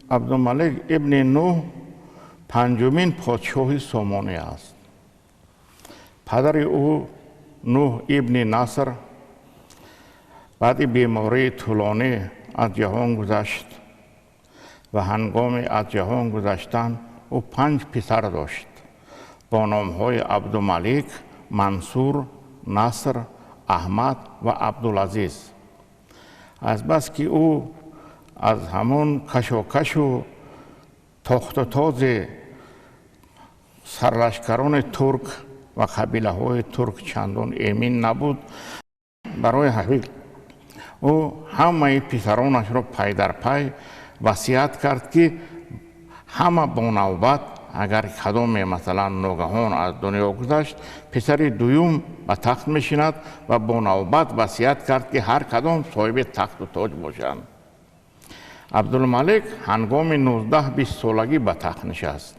Абдулмалик ибни Нуҳ панҷумин подшоҳи Сомонӣ аст. Падари ӯ Нуҳ ибни Наср баъди бемории тӯлонӣ аз ҷаҳон гузашт ва ҳангоми аз ҷаҳон гузаштан ӯ 5 писар дошт бо номҳои Абдумалик, Мансур, Наср, Аҳмад ва Абдулазиз. Азбаски ӯ аз ҳамон кашокашу тохтутози сарлашкарони турк ва қабилаҳои турк чандон эмин набуд, барои ҳамин ӯ ҳамаи писаронашро пай дар пай васият кард, ки ҳама бо навбат агар кадоме масалан ногаҳон аз дунё гузашт, писари дуюм ба тахт мешинад ва бо навбат васият кард, ки ҳар кадом соҳиби тахту тоҷ бошанд. Абдулмалик ҳангоми 19-20 солагӣ ба тахт нишаст.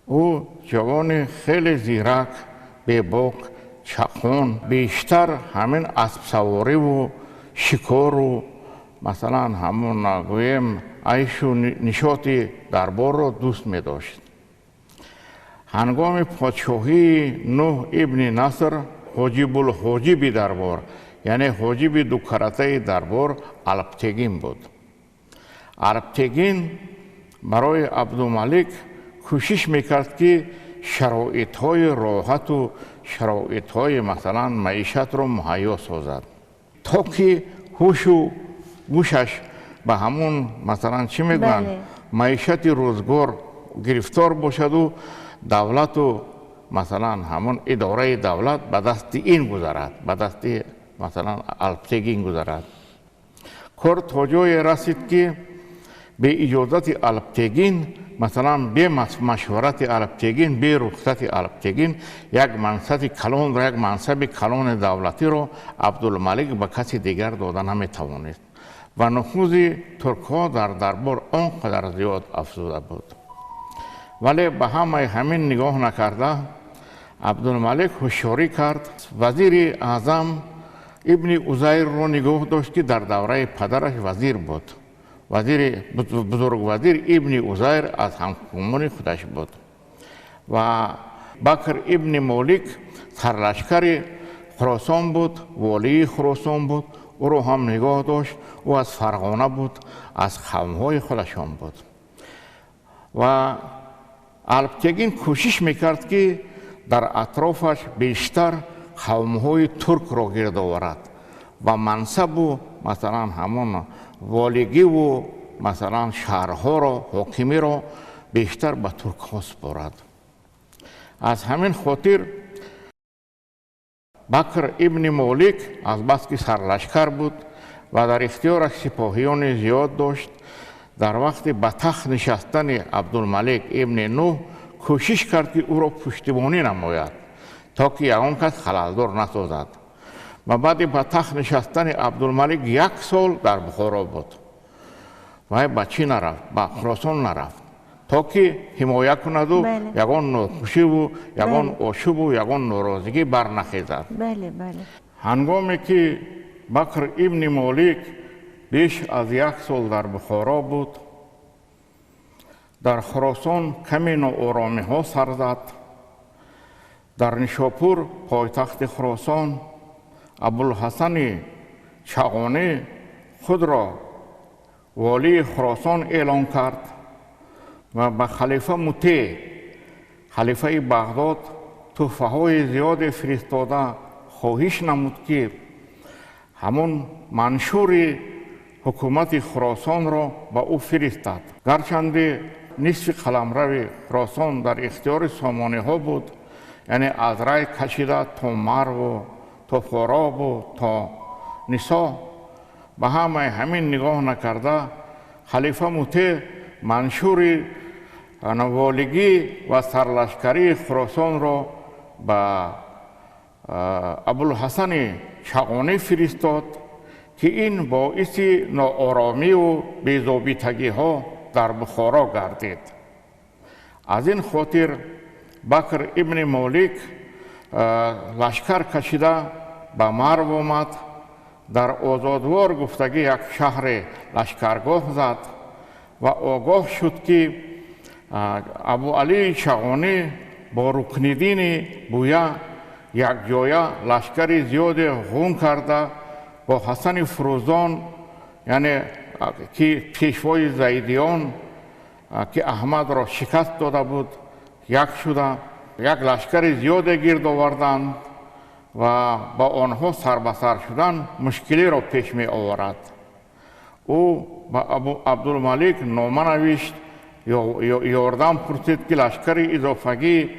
Ӯ ҷавони хеле зирак, бебок, чақон, бештар ҳамин аспсавориву шикору масалан ҳамон гӯем айшу нишоти дарборро дӯст медошт. Ҳангоми подшоҳии Нуҳ ибни Наср ҳоҷибулҳоҷиби дарбор, яъне ҳоҷиби дукаратаи дарбор Алптегин буд. Алптегин барои Абдумалик кӯшиш мекард, ки шароитҳои роҳату шароитҳои масалан маишатро муҳайё созад, то ки ҳушу гӯшаш ба ҳамун масалан чӣ мегӯянд маишати рӯзгор гирифтор бошаду давлату масалан ҳамон идораи давлат ба дасти ин гузарад, ба дасти масалан Алптегин гузарад. Кор то ҷое расид, ки бе иҷозати Алптегин, масалан бе машварати Алптегин, бе рухсати Алптегин як мансаби калонро, як мансаби калони давлатиро Абдулмалик ба каси дигар дода наметавонист ва нуфузи туркҳо дар дарбор он қадар зиёд афзуда буд. Вале ба ҳамаи ҳамин нигоҳ накарда Абдулмалик ҳушёрӣ кард. Вазири аъзам ибни Узайрро нигоҳ дошт, ки дар давраи падараш вазир буд. Вазири бузургвазир ибни Узайр аз ҳамкумони худаш буд ва Бакр ибни Молик сарлашкари Хуросон буд, волии Хуросон буд. Ӯро ҳам нигоҳ дошт. Ӯ аз Фарғона буд, аз қавмҳои худашон буд. Ва Алптегин кӯшиш мекард, ки дар атрофаш бештар қавмҳои туркро гирд оварад ва мансабу масалан ҳамон волигиву масалан шаҳрҳоро, ҳокимиро бештар ба туркҳо супорад. Аз ҳамин хотир Бакр ибни Молик азбаски сарлашкар буд ва дар ихтиёраш сипоҳиёни зиёд дошт, дар вақти ба тахт нишастани Абдулмалик ибни Нуҳ кӯшиш кард, ки ӯро пуштибонӣ намояд, то ки ягон кас халалдор насозад. Ва баъди ба тахт нишастани Абдулмалик 1 сол дар Бухоро буд. Вай ба чӣ нарафт? Ба Хуросон нарафт, то ки ҳимоя кунаду ягон нохушиву ягон ошӯбу ягон норозигӣ барнахезад. Ҳангоме ки Бакр ибни Молик беш аз 1 сол дар Бухоро буд, дар Хуросон каме нооромиҳо сар зад. Дар Нишопур, пойтахти Хуросон, Абулҳасани Чағонӣ худро волии Хуросон эълон кард ва ба халифа Муте, халифаи Бағдод, тӯҳфаҳои зиёде фиристода хоҳиш намуд, ки ҳамон маншури ҳукумати Хуросонро ба ӯ фиристад. Гарчанде нисфи қаламрави Хуросон дар ихтиёри сомониҳо буд, яъне аз Рай кашида то Марву то Форобу то Нисо, ба ҳамаи ҳамин нигоҳ накарда халифа Муте маншури волигӣ ва сарлашкарии Хуросонро ба Абулҳасани Чағонӣ фиристод, ки ин боиси нооромиву безобитагиҳо дар Бухоро гардид. Аз ин хотир Бакр ибни Молик лашкар кашида ба Марв омад, дар Озодвор гуфтагӣ як шаҳри лашкаргоҳ зад ва огоҳ шуд, ки Абуалии Чағонӣ бо Рукниддини Буя якҷоя лашкари зиёде ғун карда бо Ҳасани Фурӯзон, яъне ки пешвои зайдиён, ки Аҳмадро шикаст дода буд, як шуда як лашкари зиёде гирд оварданд ва ба онҳо сарбасар шудан мушкилиро пеш меоварад. Ӯ ба Абдулмалик нома навишт, ёрдам пурсид, ки лашкари изофагӣ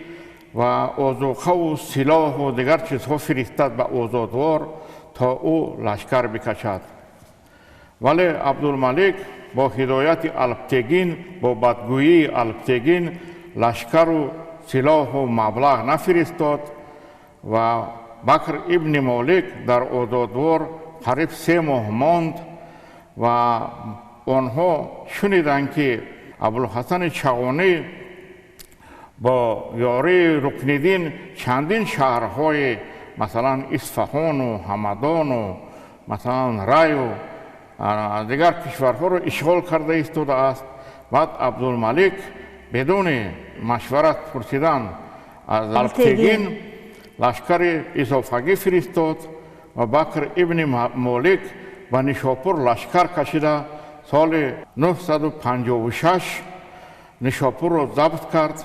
ва озуқаву силоҳу дигар чизҳо фиристад ба Озодвор, то ӯ лашкар бикашад. Вале Абдулмалик бо ҳидояти Алптегин, бо бадгӯии Алптегин лашкару силоҳу маблағ нафиристод ва Бакр ибни Молик дар Озодвор қариб 3 моҳ монд ва онҳо шуниданд, ки Абулҳасани Чағонӣ бо ёрии Рукниддин чандин шаҳрҳои, масалан, Исфаҳону Ҳамадону, масалан, Раю дигар кишварҳоро ишғол карда истодааст. Баъд Абдулмалик бидуни машварат пурсидан аз Алптегин лашкари изофагӣ фиристод ва Бакр ибни Молик ба Нишопур лашкар кашида соли 956 Нишопурро забт кард.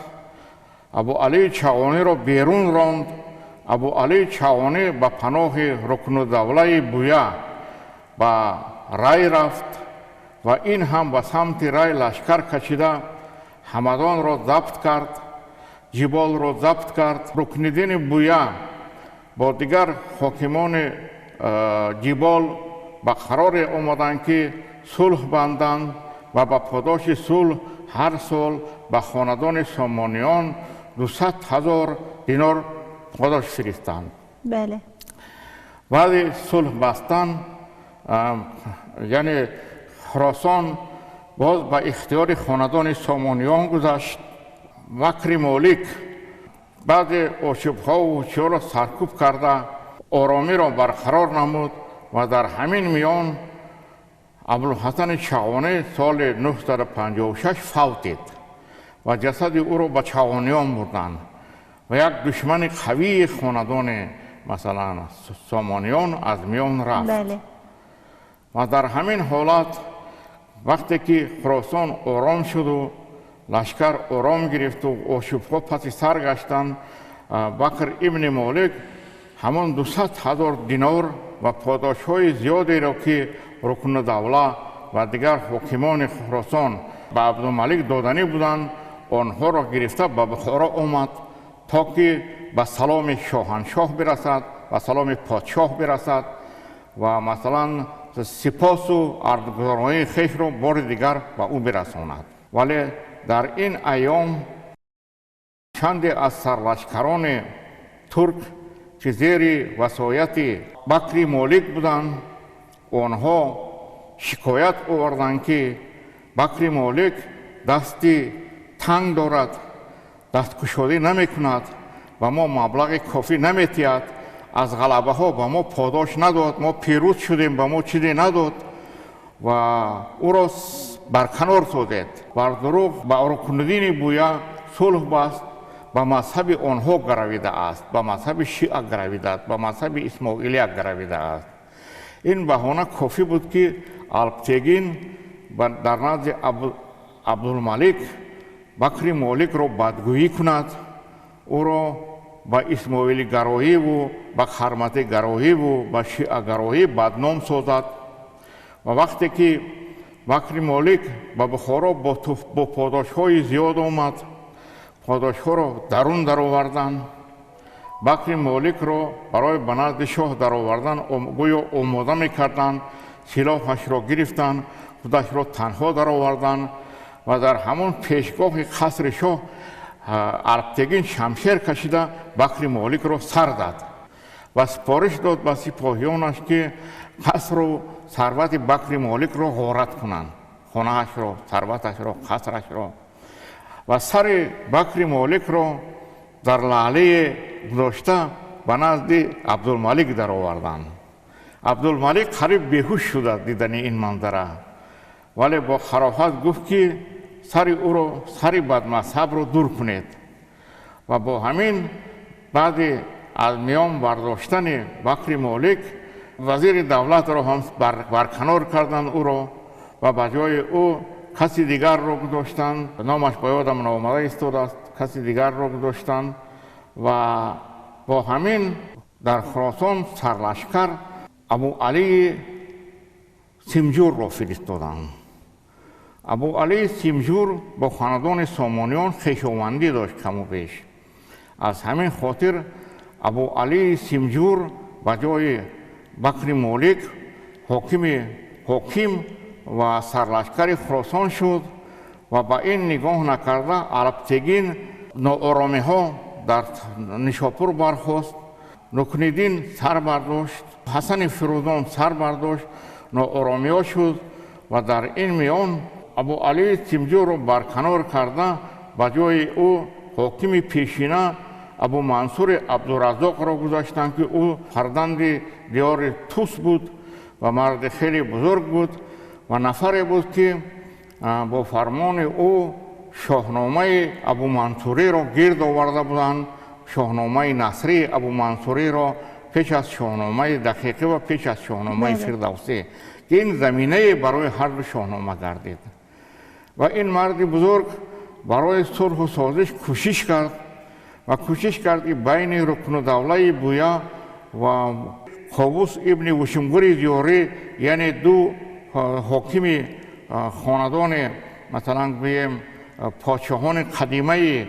Абуалии Чағониро берун ронд. Абуалии Чағонӣ ба паноҳи Рукнудавлаи Буя ба Рай рафт ва ин ҳам ба самти Рай лашкар кашида Ҳамадонро забт кард, Ҷиболро забт кард. Рукниддини Буя бо дигар ҳокимони Ҷибол ба қароре омаданд, ки сулҳ банданд ва ба подоши сулҳ ҳар сол ба хонадони Сомониён 200 ҳазор динор подош фиристанд. Бале. Баъди сулҳ бастан, яъне Хуросон боз ба ихтиёри хонадони Сомониён гузашт. Бакри Молик баъзе ошӯбҳову чиҳоро саркӯб карда оромиро барқарор намуд ва дар ҳамин миён Абулҳасани Чағонӣ соли 956 фавтид ва ҷасади ӯро ба Чағониён бурданд ва як душмани қавии хонадони, масалан, Сомониён аз миён рафт. Ва дар ҳамин ҳолат, вақте ки Хуросон ором шуду лашкар ором гирифту ошӯбҳо паси сар гаштанд, Бакр ибни Молик ҳамон 200 ҳазор динор ва подошҳои зиёдеро, ки Рукнудавла ва дигар ҳокимони Хуросон ба Абдумалик доданӣ буданд, онҳоро гирифта ба Бухоро омад, то ки ба саломи шоҳаншоҳ бирасад, ба саломи подшоҳ бирасад ва, масалан, сипосу арзгузорҳои хешро бори дигар ба ӯ бирасонад. Вале дар ин айём чанде аз сарлашкарони турк, ки зери васояти Бакри Молик буданд, онҳо шикоят оварданд, ки Бакри Молик дасти танг дорад, дасткушодӣ намекунад, ба мо маблағи кофӣ наметиҳад, аз ғалабаҳо ба мо подош надод, мо пирӯз шудем, ба мо чизе надод ва ӯро барканор созед. Бар дурӯғ ба Рукнуддини Буя сулҳ баст, ба мазҳаби онҳо гаравидааст, ба мазҳаби шиа гаравидааст, ба мазҳаби исмоилия гаравидааст. Ин баҳона кофӣ буд, ки Алптегин дар назди Абдулмалик Бакри Моликро бадгӯӣ кунад, ӯро ба исмоилигароиву ба қарматигароиву ба шиагароӣ бадном созад. Ва вақте ки Бакри Молик ба Бухоро бо подошҳои зиёд омад, подошҳоро дарун дароварданд. Бакри Моликро барои ба назди шоҳ даровардан гӯё омода мекарданд, силоҳашро гирифтанд, худашро танҳо дароварданд ва дар ҳамон пешгоҳи қасри шоҳ Алптегин шамшер кашида Бакри Моликро сар дад ва супориш дод ба сипоҳиёнаш, ки қасру сарвати Бакри Моликро ғорат кунанд, хонаашро, сарваташро, қасрашро. Ва сари Бакри Моликро дар лаълие гузошта ба назди Абдулмалик дароварданд. Абдулмалик қариб беҳуш шуда дидани ин манзара. Вале бо харофат гуфт, ки сари ӯро, сари бадмазҳабро дур кунед. Ва бо ҳамин баъди аз миён бардоштани Бакри Молик, вазири давлатро ҳам барканор карданд ӯро ва ба ҷои ӯ каси дигарро гузоштанд. Номаш ба ёдам наомада истодааст. Каси дигарро гузоштанд ва бо ҳамин дар Хуросон сарлашкар Абуалии Симҷурро фиристоданд. Абуалии Симҷур бо хонадони Сомониён хешовандӣ дошт каму беш. Аз ҳамин хотир Абуалии Симҷур ба ҷои Бакри Молик ҳоким ва сарлашкари Хуросон шуд. Ва ба ин нигоҳ накарда, Алптегин нооромиҳо дар Нишопур бархост, Рукниддин сар бардошт, Ҳасани Фирӯзон сар бардошт, нооромиҳо шуд ва дар ин миён Абуалии Симҷурро барканор карда, ба ҷои ӯ ҳокими пешина Абумансури Абдураззоқро гузоштанд, ки ӯ фарзанди диёри Тус буд ва марди хеле бузург буд ва нафаре буд, ки бо фармони ӯ Шоҳномаи Абумансуриро гирд оварда буданд, Шоҳномаи насрии Абумансуриро пеш аз Шоҳномаи Дақиқӣ ва пеш аз Шоҳномаи Фирдавсӣ, ки ин заминае барои ҳар ду шоҳнома гардид. Ва ин марди бузург барои сулҳу созиш кӯшиш кард ва кӯшиш кард, ки байни Рукнудавлаи Буя ва Ковус ибни Вушумгури Диёрӣ, яъне ду ҳокими хонадони, масалан гӯем, подшоҳони қадимаи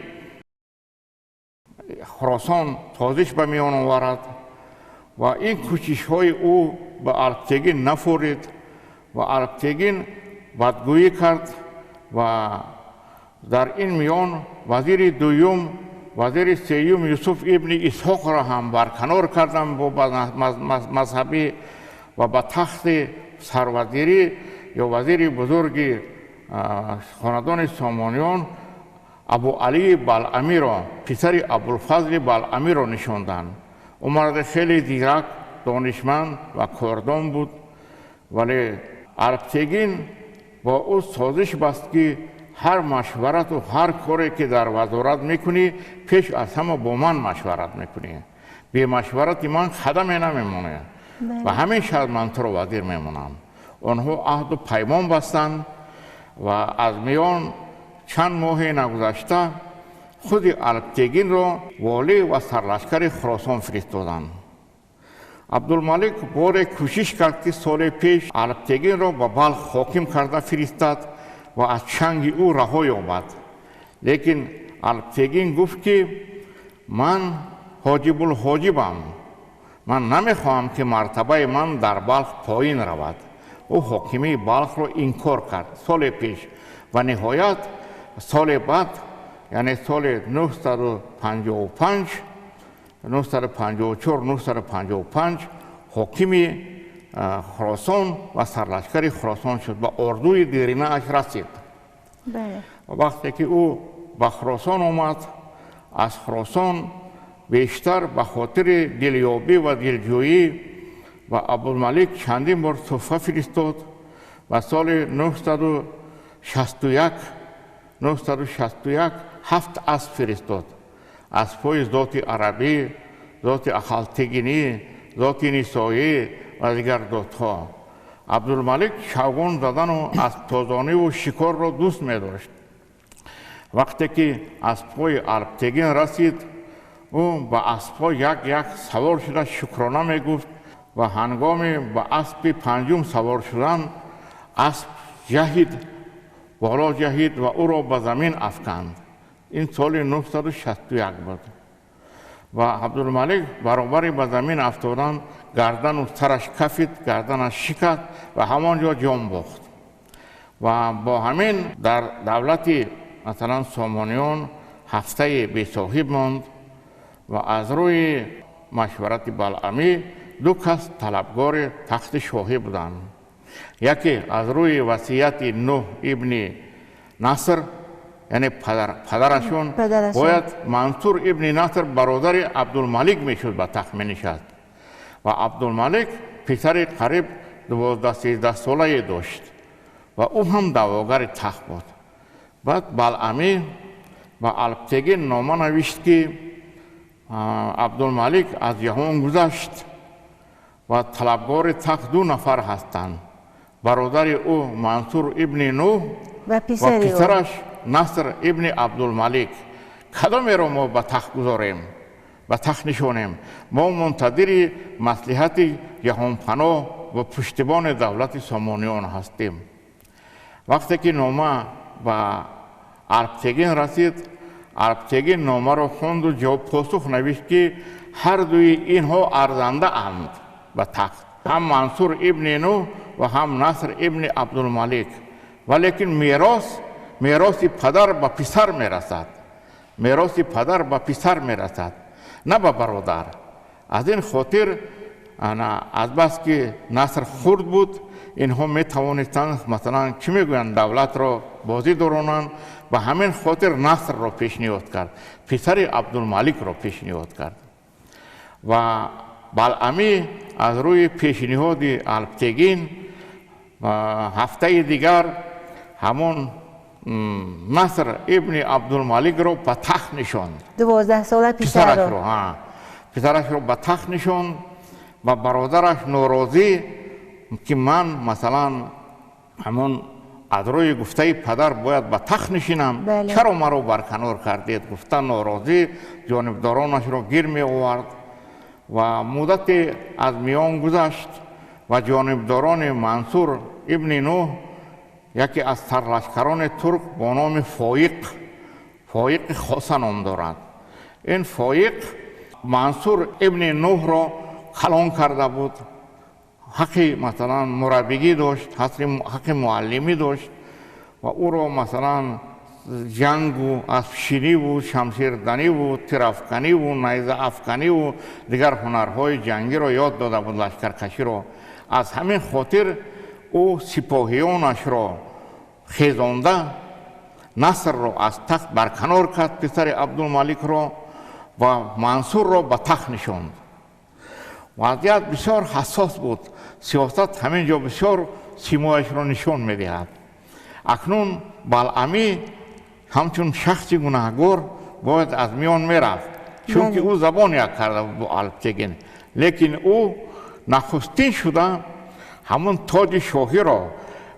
Хуросон, созиш ба миён оварад. Ва ин кӯшишҳои ӯ ба Алптегин нафорид ва Алптегин бадгӯӣ кард. Ва дар ин миён вазири дуюм, вазири сеюм Юсуф ибни Исҳоқро ҳам барканор карданд бо мазҳабӣ ва ба тахти сарвазирӣ ё вазири бузурги хонадони Сомониён Абуалии Балъамиро, писари Абулфазли Балъамиро нишонданд. Ӯ марди хеле зирак, донишманд ва кордон буд, вале Алптегин бо ӯ созиш баст, ки ҳар машварату ҳар коре ки дар вазорат мекунӣ, пеш аз ҳама бо ман машварат мекунӣ, бемашварати ман қадаме намемонад ва ҳамин шарт ман туро вазир мемонам. Онҳо аҳду паймон бастанд ва аз миён чанд моҳе нагузашта худи Алптегинро волӣ ва сарлашкари Хуросон фиристоданд. Абдулмалик боре кӯшиш кард, ки соли пеш Алптегинро ба Балх ҳоким карда фиристад ва аз чанги ӯ раҳо ёбад, лекин Алптегин гуфт, ки ман ҳоҷибулҳоҷибам, ман намехоҳам, ки мартабаи ман дар Балх поин равад. Ӯ ҳокимии Балхро инкор кард соли пеш ва ниҳоят соли баъд, яъне соли 955, 954, 955 ҳокими Хуросон ва сарлашкари Хуросон шуд, ба ордуи диринааш расид. Вақте ки ӯ ба Хуросон омад, аз Хуросон бештар ба хотири дилёбӣ ва дилҷӯӣ ба Абдулмалик чандин бор туҳфа фиристод ва соли 961, 961 ҳафт асп фиристод, аспҳои зоти арабӣ, зоти ахалтегинӣ, зоти нисоӣ ва дигар зотҳо. Абдулмалик чавгон задану асптозониву шикорро дӯст медошт. Вақте ки аспҳои Алптегин расид, ӯ ба аспҳо як як савор шуда шукрона мегуфт ва ҳангоми ба аспи панҷум савор шудан, асп ҷаҳид, боло ҷаҳид ва ӯро ба замин афканд. Ин соли 961 буд ва Абдулмалик баробари ба замин афтодан гардану сараш кафид, гарданаш шикаст ва ҳамон ҷо ҷон бохт. Ва бо ҳамин дар давлати, масалан, Сомониён ҳафтае бесоҳиб монд ва аз рӯи машварати Балъамӣ ду кас талабгори тахти шоҳӣ буданд. Яке аз рӯи васияти Нуҳ ибни Наср, яъне падарашон, бояд Мансур ибни Наср, бародари Абдулмалик мешуд, ба тахт менишаст ва Абдулмалик писари қариб 12-13 солае дошт. ва ӯ ҳам даъвогари тахт буд. Баъд Балъамӣ ба Алптегин нома навишт, ки Абдулмалик аз ҷаҳон гузашт ва талабгори тахт ду нафар ҳастанд: бародари ӯ Мансур ибни Нуҳ ва писараш Наср ибни Абдулмалик. Кадомеро мо ба тахт гузорем, ба тахт нишонем? Мо мунтазири маслиҳати ҷаҳонпаноҳ ва пуштибони давлати Сомониён ҳастем. Вақте ки нома ба Алптегин расид, Алптегин номаро хонду ҷавоб посух навишт, ки ҳар дуи инҳо арзандаанд ба тахт, ҳам Мансур ибни Нуҳ ва ҳам Наср ибни Абдулмалик, валекин мероси падар ба писар мерасад, мероси падар ба писар мерасад, на ба бародар. Аз ин хотир, азбаски Наср хурд буд, инҳо метавонистанд, масалан, чӣ мегӯянд, давлатро бозӣ доронанд. Ба ҳамин хотир Насрро пешниҳод кард, писари Абдулмаликро пешниҳод кард. Ва Балъамӣ аз рӯи пешниҳоди Алптегин ҳафтаи дигар ҳамон Наср ибни Абдулмаликро ба тахт нишонд. 12 сола писарашро, писарашро ба тахт нишонд. Ва бародараш норозӣ, ки ман, масалан, ҳамон аз рӯи гуфтаи падар бояд ба тахт нишинам, чаро маро барканор кардед, гуфта норозӣ ҷонибдоронашро гир меовард. Ва муддате аз миён гузашт ва ҷонибдорони Мансур ибни Нуҳ, яке аз сарлашкарони турк бо номи Фоиқ, Фоиқи Хоса ном дорад. Ин Фоиқ Мансур ибни Нуҳро калон карда буд, ҳаққи, масалан, мураббигӣ дошт, ҳаққи муаллимӣ дошт ва ӯро, масалан, ҷангу аспшиниву шамширданиву тирафканиву найзаафканиву дигар ҳунарҳои ҷангиро ёд дода буд, лашкаркаширо. Аз ҳамин хотир ӯ сипоҳиёнашро хезонда, Насрро аз тахт барканор кард, писари Абдулмаликро, ва Мансурро ба тахт нишонд. Вазъият бисёр ҳассос буд. Сиёсат ҳамин ҷо бисёр симояшро нишон медиҳад. Акнун Балъамӣ ҳамчун шахси гунаҳгор бояд аз миён мерафт, чунки ӯ забон як карда буд бо Алптегин. Лекин ӯ нахустин шуда ҳамон тоҷи шоҳиро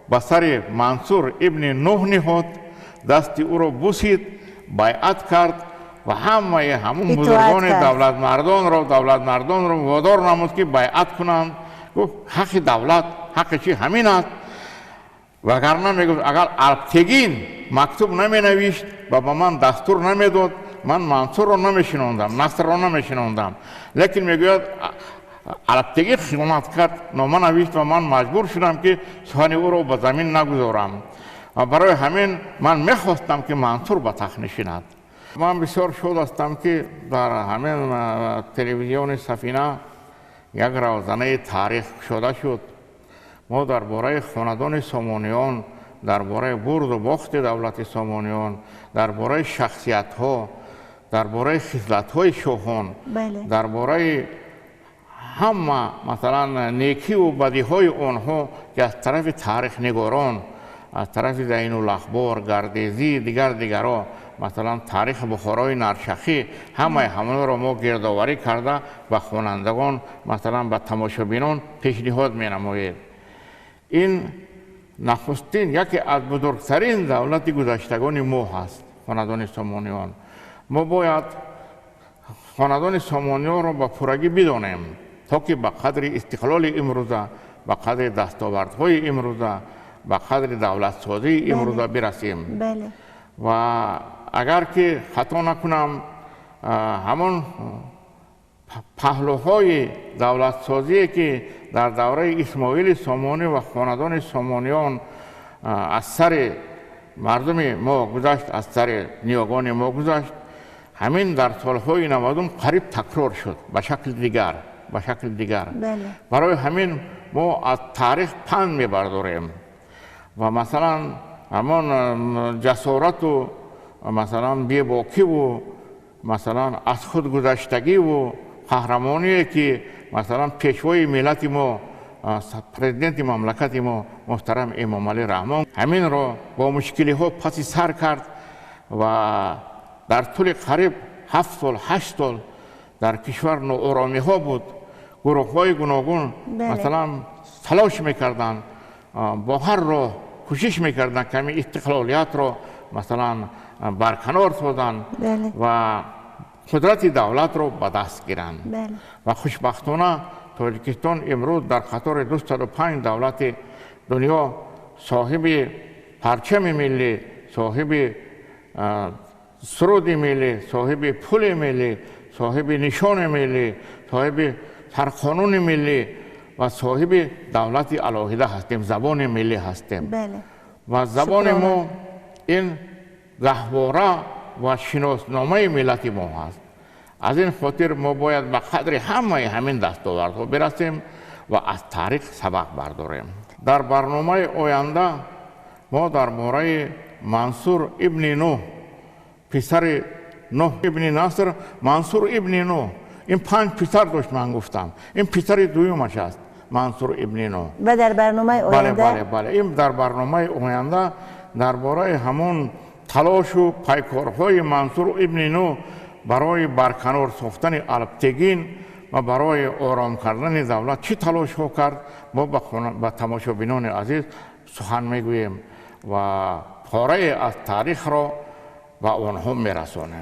ба сари Мансур ибни Нуҳ ниҳод, дасти ӯро бусид, байъат кард ва ҳамаи ҳамон бузургони давлатмардонро водор намуд, ки байъат кунанд. Гуфт: ҳаққи давлат, ҳаққи чи ҳамин аст. Вагарна, мегуфт, агар Алптегин мактуб наменавишт ва ба ман дастур намедод, ман Мансурро намешинондам, Насрро намешинондам. Лекин, мегӯяд, Алптегин хиёнат кард, нома навишт ва ман маҷбур шудам, ки сухани ӯро ба замин нагузорам. Ва барои ҳамин ман мехостам, ки Мансур ба тахт нишинад. Ман бисёр шод ҳастам, ки дар ҳамин телевизиони Сафина як равзанаи таърих кушода шуд. Мо дар бораи хонадони Сомониён, дар бораи бурду бохти давлати Сомониён, дар бораи шахсиятҳо, дар бораи хислатҳои шоҳон, дар бораи ҳама, масалан, некиву бадиҳои онҳо, ки аз тарафи таърихнигорон, аз тарафи Зайнулахбор, Гардезӣ, дигар дигарро, масалан, таърихи Бухорои Наршахӣ, ҳамаи ҳамонро мо гирдоварӣ карда, ба хонандагон, масалан, ба тамошобинон пешниҳод менамоем. Ин нахустин, яке аз бузургтарин давлати гузаштагони мо ҳаст, хонадони Сомониён. Мо бояд хонадони Сомониёнро ба пуррагӣ бидонем, то ки ба қадри истиқлоли имрӯза, ба қадри дастовардҳои имрӯза, ба қадри давлатсозии имрӯза бирасем. Ва агар ки хато накунам, ҳамон паҳлӯҳои давлатсозие, ки дар давраи Исмоили Сомонӣ ва хонадони Сомониён аз сари мардуми мо гузашт, аз сари ниёгони мо гузашт, ҳамин дар солҳои 90-ум қариб такрор шуд ба шакли дигар. Барои ҳамин мо аз таърих панд мебардорем ва, масалан, ҳамон ҷасорату, масалан, бебокиву, масалан, аз худ гузаштагиву қаҳрамоние, ки, масалан, пешвои миллати мо Президенти мамлакати мо, муҳтарам Эмомалӣ Раҳмон, ҳаминро бо мушкилиҳо паси сар кард ва дар тӯли қариб 7 сол, 8 сол дар кишвар нооромиҳо буд. Гурӯҳҳои гуногун, масалан, талош мекарданд, бо ҳар роҳ кӯшиш мекарданд, ки ҳамин истиқлолиятро, масалан, барканор созанд ва қудрати давлатро ба даст гиранд. Ва хушбахтона Тоҷикистон имрӯз дар қатори 205 давлати дунё соҳиби парчами миллӣ, соҳиби суруди миллӣ, соҳиби пули миллӣ, соҳиби нишони миллӣ, соҳиби сарқонуни миллӣ ва соҳиби давлати алоҳида ҳастем, забони миллӣ ҳастем. Ва забони мо ин гаҳвора ва шиносномаи миллати мо ҳаст. Аз ин хотир мо бояд ба қадри ҳамаи ҳамин дастовардҳо бирасем ва аз таърих сабақ бардорем. Дар барномаи оянда мо дар бораи Мансур ибни Нуҳ, писари Нуҳ ибни Наср, Мансур ибни Нуҳ, ин панҷ писар дошт, ман гуфтам, ин писари дуюмаш аст, Мансур ибни Нуҳ. Ва дар барномаи оянда? Бале, ин дар барномаи оянда дар бораи ҳамон талошу пайкорҳои Мансур ибни Нуҳ барои барканор сохтани Алптегин ва барои ором кардани давлат чӣ талошҳо кард, мо ба тамошобинони азиз сухан мегӯем ва порае аз таърихро ба онҳо мерасонем.